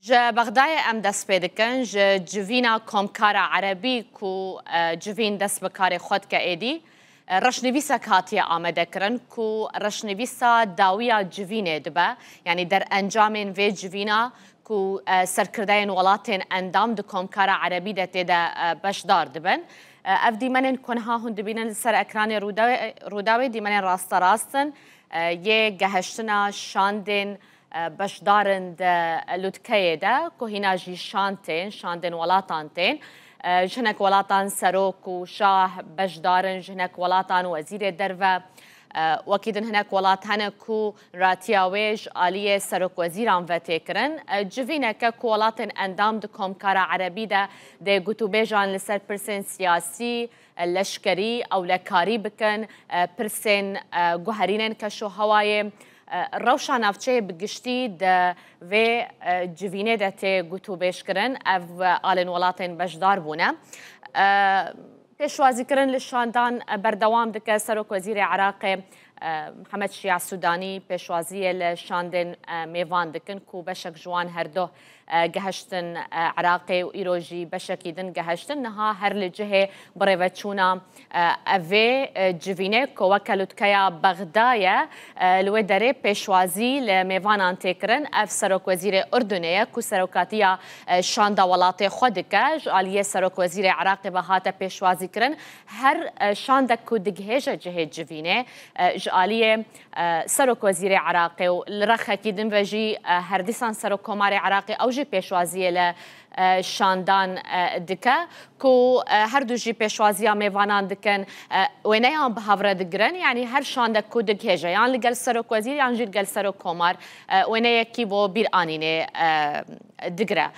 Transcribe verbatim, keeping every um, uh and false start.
Ji Bexdayê em dest pê dikin, ji civîna Komkara Erebî ku, e, civîn dest bi karê xwe dike êdî, e, reşnivîsek hatiye amade kirin ku reşnivîsa dawiya civînê dibe, yanî derencamên vê civîna ku, e, serkirdeyên welatên endam di Komkara Erebî de tê de, e, beşdar dibin. E, ev dîmenên ku niha hûn dibînin li ser ekranê Rûdawê, Rûdawê dîmenên rasterast in, e, yê geheştina şandên, e, beşdarin di lûtkeyê de, ku hîna jî şand tên, şandên welatan tên. E, ji hinek welatan serok û şah beşdarin, ji hinek welatan wezîrê derve, e, wekî din hinek welat hene ku ratiya wê ji aliyê serokwezîran ve tê kirin. E, civîneke ku welatên endam di Komkara Erebî de dê gotûbêjan li ser pirsên siyasî, e, leşkerî, ewlekarî bikin, e, pirsên, e, guherînên keşûhewayê, e, rewşa navçeyê bi giştî di vê, e, civînê de tê gotûbêjkirin. Ev, e, alên welatên beşdar bûne. E, pêşwazîkirin li şandan, e, berdewam dike. Serokwezîrê Iraqê, e, Mihemed Şiya Sûdanî pêşwaziyê li şandên, e, mêvan dikin ku beşek ji wan her du, e, gehiştin, e, Iraqê û îro jî beşekî din gehiştin. Niha her li cihê birêveçûna, e, evê, e, civînê ku weke lûtkeya Bexda ye, e, li wê derê pêşwazî li mêvanan tê kirin. Ev serokwezîrê Urdunê ye ku serokatiya, e, şanda welatê xwe dike. Ji aliyê serokwezîrê Iraqê ve hate pêşwazîkirin. Her, e, şandek ku digihêje cihê civînê, e, ji aliyê, e, serokwezîrê Iraqê û li rexekî din ve jî, e, her dîsan serokkomarê Iraqê ew jî pêşwaziyê li, e, şandan, e, dike ku, e, her du jî pêşwaziya mêvanan dikin, e, wêneyan bi hev re digirin, yanî her şandek ku digihêje yan li gel serokwezîr yan jî li gel serokkomar, e, wêneyekî bo bîranînê, e, digire.